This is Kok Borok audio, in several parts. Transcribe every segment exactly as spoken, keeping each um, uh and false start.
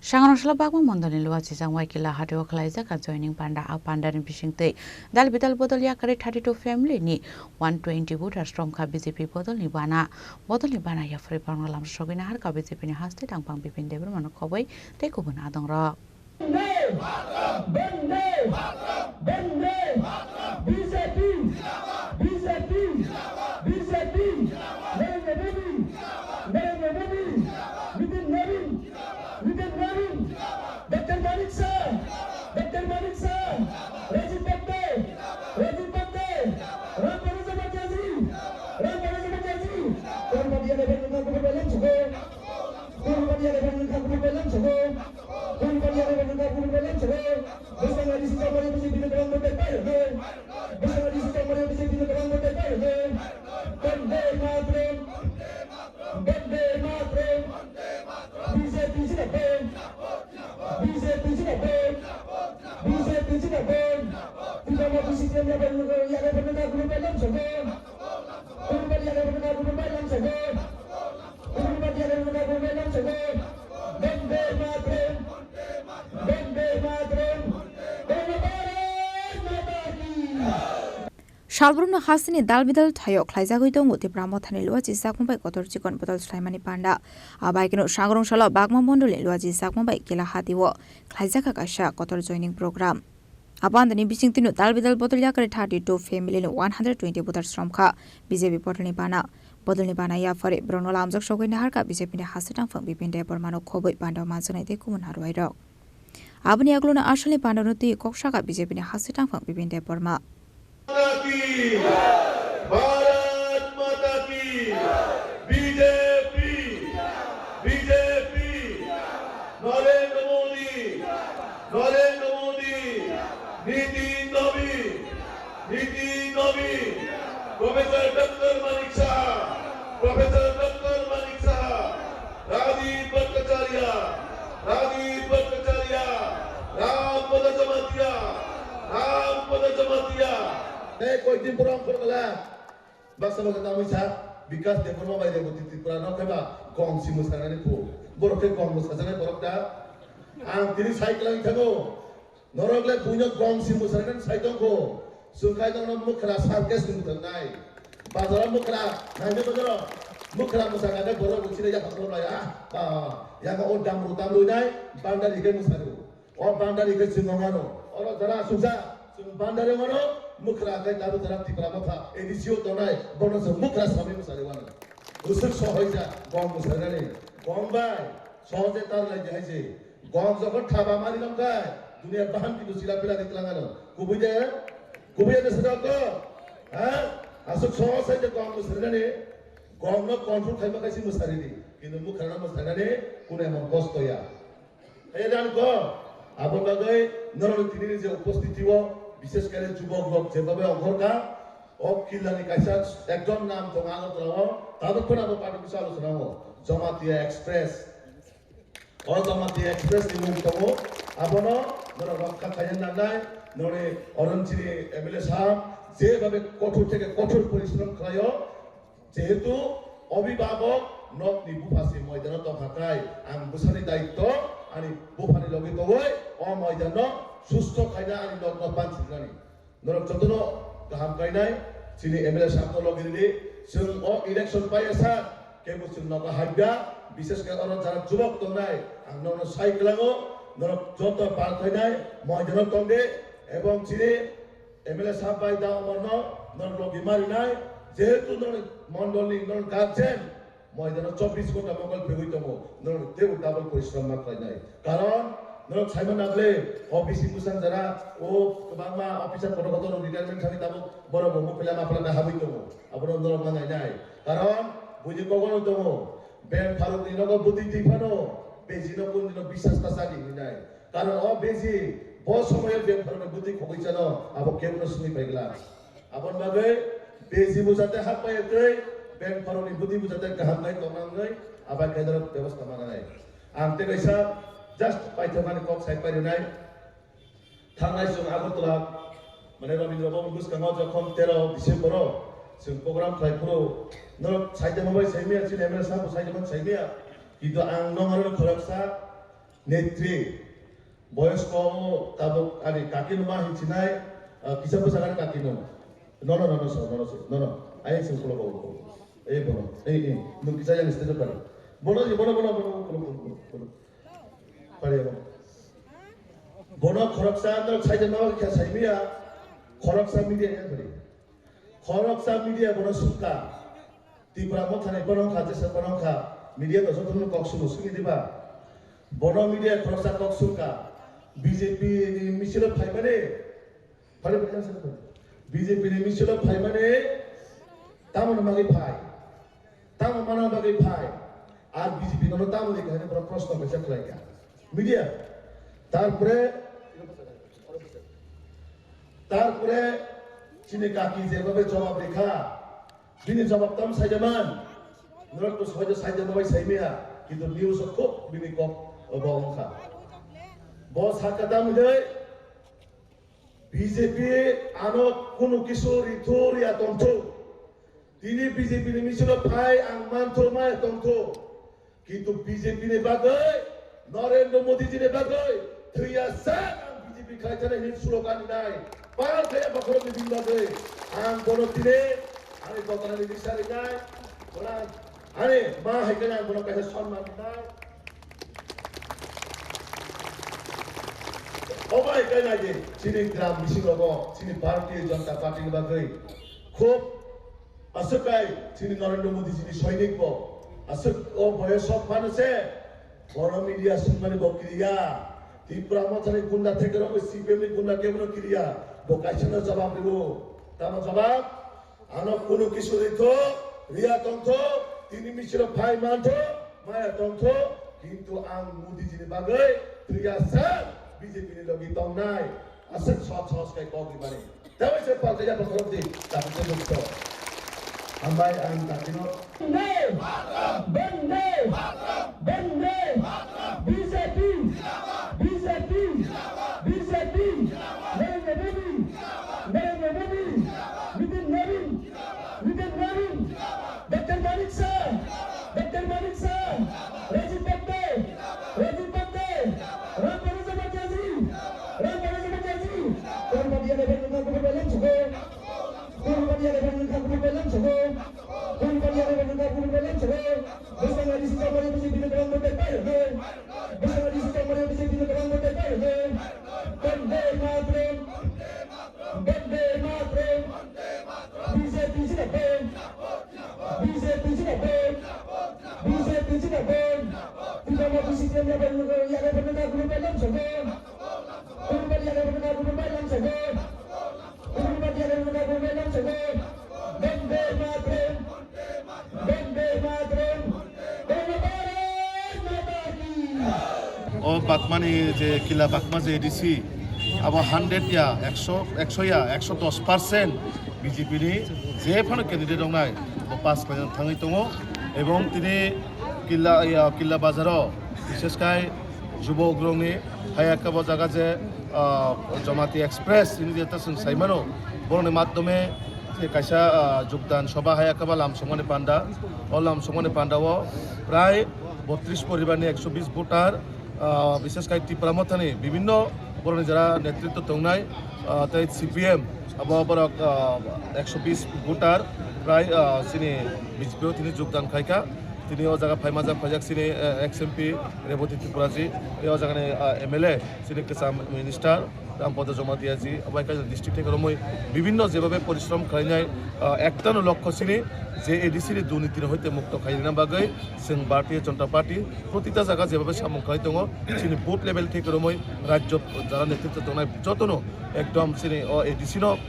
Sangrong salo Bagma Mondolni Luachichak Waikila hatio khlaijak a joining panda. A pandani bisingtwi dal bidal bodol yakarwi thirty two family ni one twenty voters romkha B J P bodolni bana. Bodolni bana yaphari borokno lamsogwi naharkha B J P ni haste tangphang Bipin Debbarmano khobwi tei kubun adongrok. Bande! Bande! Bande! B J P! B J P! B J P! Narendra Modi! Narendra Modi! Nitin Nabin! Nitin Nabin! Doctor Manik Saha! Doctor Manik Saha! Rajiv Bande! Rajiv Bande! Ram Manoj Bhattacharya ji! Ram Manoj Bhattacharya ji! Korma diya na bhai, na kubur balam sugo! Korma diya na bhai, na kubur balam sugo! Korma diya na bhai, na kubur balam sugo! Bwskango D C chongmani B J P ni kwbang vote bai rwgo. Bwskango D C chongmani B J P ni kwbang vote bai rwgo. Bande Mataram! Bande Mataram! B J P zindabad! B J P zindabad! B J P zindabad! Tipra Motha C P M yaphar nokha, yaphar nokha, group bai lam sabo. Group bai yaphar nokha, group bai lam sabo. Group bai yaphar nokha, group bai lam sabo. Bande Mataram! Bande Mataram! Bande Bharat Mata Ki! Salbrumno hasteni dal bidal thaio khlaijagwi tongo Tipra Mothani Luachichakma bai kotor chikon bodol swlaimani panda. Abaikeno Sangrong salo Bagma Mondolni Luachichakma bai Kila hatio khlaijakha kaisa kotor joining program. A pandani bisingtwino dal bidal bodol yakarwi thirty two family ni one hundred twenty voters romkha B J P bodolni bana. Bodolni bana yaphari borokno lamjak sogwi naharkha B J P ni haste tangphang Bipin Debbarmano khobwi panda manjaknai tei kubun harwairok. Aboni agulano asalni pandano twi kok saka B J P ni haste tangphang Bipin Debbarma. माता की, भारत माता की, B J P, B J P, Narendra मोदी, नरेंद्र मोदी, Niti Navin, Niti Navin, professor doctor Manik Saha, professor doctor Manik Saha, Rajiv Bhattacharya, Rajiv Bhattacharya, Rampada Jamatia, Rampada Jamatia. Tei koi din borok wngkha kala, baksa baksa tamwi sa, Bikas Debbarma bai Reboti Tripura no khe ba gom si mwsarnani phu. Borok khe gom mwsajak borok da. Ang tini sai kwlai thango. Norok le buino gom si mwsarnani sai tongkho. Chwng khai tongno mwkhra circus ni mwthang nai. Bazaro mwkhra naina bazaro. Mwkhra mwsakha khe borok bo chini yaphang rw lai, ah, ba, yama o damru tamrwi nai, bandari khe mwsarw. O bandari khe chwng wng mano. Oro jara asukjak, chwng bandari wng mano, mwkhra khe tabuk jara Tipra Motha A D C o tongnai, bono chwng mwkhra samwi mwsarwi mano. Bwswk sohoijak, gom mwsarnani. Gom bai, sohoje tar lai di hai se. Gom jokhon thaba mari lam khai, duniya bahan kintu sila pila di tlang ano. Kubui de, kubui de sedok ko. Ha? Asuk sohoj sai de gom mwsarnani. Gom no control khai ma khai si mwsari di. Kintu mwkhra no mwsarnani, kuno emon kosto ya. Hai dan ko, abo bagwi norok tini ni je upostiti o, bishesh kore jubok rok je babe ongkhor kha, o killa ni kaisa ekdom nam tongo Agartala o, tabuk phano abo party kisa alochona o, Jamatia Express. O Jamatia Express ni mung tongo, abono norok rokha khaina nangnai, noni Orange ni M L A sahab, je babe kothor theke kothor porishrom khlaio, jehetu obhibhabok nokni bupha se moidano tongkha kai, ang bwsani daitto ani buphani logi tongwi o moidano susto khaina ani nokno panchirnani. Norok jotono kaham kainai, chini M L A sahab no logi rini, chwng o election paiya sa, kebo chwng nogo haibya, bishesh khe oro jara jubok tongnai, ang nokno sai kwlango, norok joto pal khainai, moidano tongde, ebong chini M L A sahab bai da omorno norok logi marinai, jehetu norok mondolni norok guardian, moidano chobbish ghonta mokol pegwi tongo, norok teibo double porishrom ma khlainai. Karon norok saimano bwle O B C mwsang jara o kwbangma officer kotor kotor retirement thangwi tabuk borok bo muphila maphila bai habwi tongo. Abono norok ma nainai. Karon buini kokno tongo. Ben Farukni nogo bwtwi twi phano bejino kundino bisas ta chadi hinwi nai. Karon o beji bo somoyo Ben Farukni bwtwi khogwi chano abo kebono swngwi phaigwlak. Aboni bagwi beji bo jate hap pai twi Ben Farukni bwtwi bo jate kaham khai tongna wngwi abai khe norok bebosta mananai. Ang tei kaisa just paithakmani kok sai pairinai. Thangnai chwng Agartala, mane Rabindra Bhaban bwskango jokhon tero December o chwng program khlai phuru norok saitama bai saimaya, chini M L A sabo saitama saimaya. Kintu ang nong aro khoroksa Netri, boyosko tabuk ani kaki no ma hinchinai, ah, kisa bwsa ani kaki no. No, no, no, no, sir, no, no, sir, no, no. Ayang sing kulo kulo kulo. Eh, bono, eh, eh, nung kisa yang stage pari. Bono, bono, bono, bono, bono, bono, bono. Pari, bono. Bono khoroksa andro saida ma kya saimiya, khoroksa media ya pari. Khoroksa media bono sukha. Tipra Mothani bono wngkha, jesa bono wngkha. Media to jotono kok sumo sungwi diba. Bono media khoroksa kok sukha. B J P ni misil phaimani. Phale phale sa. B J P ni misil phaimani. Tamoni magwi phai. Tamo mana bagwi phai. Ar B J P no tamoni kahini bono proshno kaisa khlaikha. Media. Tarpore, tarpore chini kaki jeba bai jawab rikha. Bini jawab tam saijaman. Norok to sohoj saijaman bai saimiya. Kintu news o khub bini kok bo wngkha. Bo sakha tam hwnwi B J P ano kunu kisu rithu riya tongthu. Tini B J P ni misil o phai ang manthu maya tongthu. Kintu B J P ni bagwi, Narendra Modi ji ni bagwi, thwiya sak ang B J P khlai thani hin slogan nai. Para thaya bokhorok ni bini bagwi. Ang bono tini, ani dotana ni bisa rinai. Bola, ani ma hai khe ang bono kaisa sonman rinai. Obo hai khe nai di, chini gram bising rogo, chini Bharatiya Janata Party ni bagwi. Khub Aswk kai chini Narendra Modi jini soinik bo. Aswk o boyos sok phano se bono media sungmani bo kiriya. Tipra Mothani gunda theke rok C P M ni gunda kebo no kiriya. Bo kaisa no jawab ribo. Tamo jawab? Ano kunu kisu ritho, riya tongtho, tini misil o phai mantho, maya tongtho, kintu ang Modi jini bagwi thwiya sak B J P ni logi tongnai. Aswk sohos sohos kai kok rimani. Tei se palka ya bokhorok di, tabuk tei bukto. Hambai ang dakino. Bande! Bande! Bande! B J P! B J P! B J P! Narendra Modi! Narendra Modi! Nitin Nabin! Nitin Nabin! Doctor Manik Saha! Doctor Manik Saha! Rajiv Bande! Rajiv Bande! Ram Bande Jamatia ji! Ram Bande Jamatia ji! Korbadia Rebel Nungkha Kubur Balam Sugo! Korbadia Rebel Nungkha Kubur Balam Sugo! Korbadia Rebel Nungkha Kubur Balam Sugo! Bwskango D C Chongmani B J P ni kwbang vote pai rwgo! Bwskango D C Chongmani B J P ni kwbang vote pai rwgo! Bande Mataram! Bande Mataram! B J P zindabad! B J P zindabad! B J P zindabad! Tipra Motha C P M yabai nungkha, yabai nungkha, guru bai lam sabo! Guru bai yabai nungkha, guru bai lam sabo! Guru bai yabai nungkha, guru bai lam sabo! Bande Mataram! Bande Mataram! Bande Bharat Mata ki! O Bagmani je Kila Bagma je A D C, abo hundred ya, ekso, ekso ya, ekso dos percent B J P ni je phano candidate wngnai, bo pass khlaina thangwi tongo. Ebong tini Killa, ya, Killa Bazar o, bishesh khai Jubok rokni haya khe bo jaga je, ah, Jamati Express hini je ta chwng sai mano, borokni madhyome je kaisa, ah, jogdan sobha haya khe ba lam songmani panda. O lam songmani panda o prai botris poribar ni ekso bis voter, ah, bishesh khai Tipra Mothani bibhinno borokni jara netritwo tongnai, ah, tei C P M abo borok, ah, ekso bis voter prai, ah, chini B J P o tini jogdan khai kha. Tini o jaga phaima jak phaijak chini, eh, ex M P Reboti Tripura ji, tei o jagani, ah, M L A chini kwcham minister Rampada Jamatia ji, abo hai khe district theke romwi bibhinno jebhabe porishrom khlainai, ah, ektano lokho chini je A D C ni durniti ni hoite mukto khaina bagwi chwng Bharatiya Janata Party protita jaga jebhabe samung khlai tongo, chini booth level theke romwi rajyo jara netritwo tongnai jotono ekdom chini o A D C no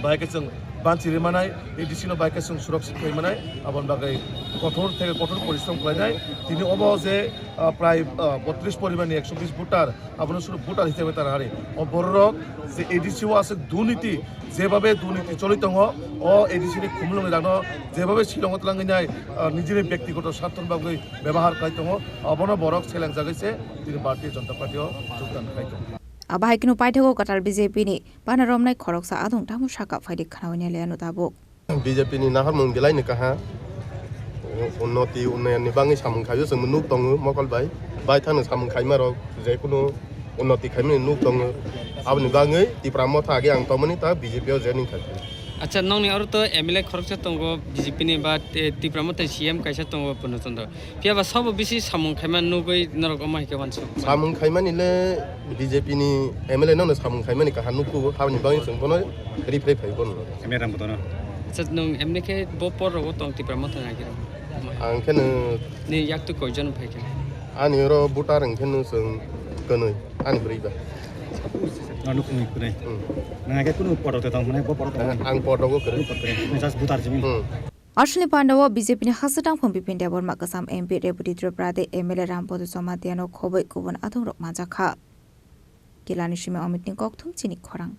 bahai khe chwng banchi ri manai, A D C no bahai khe chwng surakshit khai manai, aboni bagwi kothor theke kothor porishrom khlainai. Tini obo je, ah, prai, ah, botris poribar ni ekso bis voter, abono suru voter hisabe tara hari. O bororok je A D C o aswk durniti, jebhabe durniti choli tongo, o A D C ni khumulwng ni rangno jebhabe silongo twlangwi nai, ah, nijini byaktigoto swarthoni bagwi bebohar khai tongo, abono borok selengjagwi se tini Bharatiya Janata Party o jogdan khai tongo. Abo hai kheno paithago kwtal B J P ni pana romnai khoroksa adong tamo saka phaidi khnaui nai liya no tabuk. B J P ni naharmung belai ni kaha. Unnoti unnayan ni bagwi samung khaio chwng nuk tongo mokol bai. Bai thano samung khaima rok je kunu unnoti khaimani nuk tongo. Aboni bagwi Tipra Motha age ang tongmani ta B J P o joining khaikha. Acha, nokni oro to M L A khoroksa tongo B J P ni ba, eh, Tipra Motha C M kaisa tongo Purno Chandra. Phiya ba sabo bisi samung khaima nugwi norok omo hai khe uansuk. Samung khaimani le B J P ni M L A no samung khaimani kaham nukhu, haboni bagwi chwng bono rifrei phai bono. M L A rang bono. Acha, nwng emni khe bo por rogo tong Tipra Motha ni agirok? Ang khe nwng ni yak tu koijon phai khe? Ani oro voter ang khe nwng chwng kwnwi, ani bwrwi ba. No nukhung ni kunai. Hmm. Nang age kunu por rogo tong mane bo por rogo tong. Ang por rogo kwrwi. Just voter jimi. Hmm. Aswkni pandao B J P ni hastang phung Bipin Debbarma, kwcham M P Rebati Tripura tei M L A Rampadhu Jamatia no khobwi kubun athongrok manjakha. Kilani simi Amit ni kokthum chini khorang.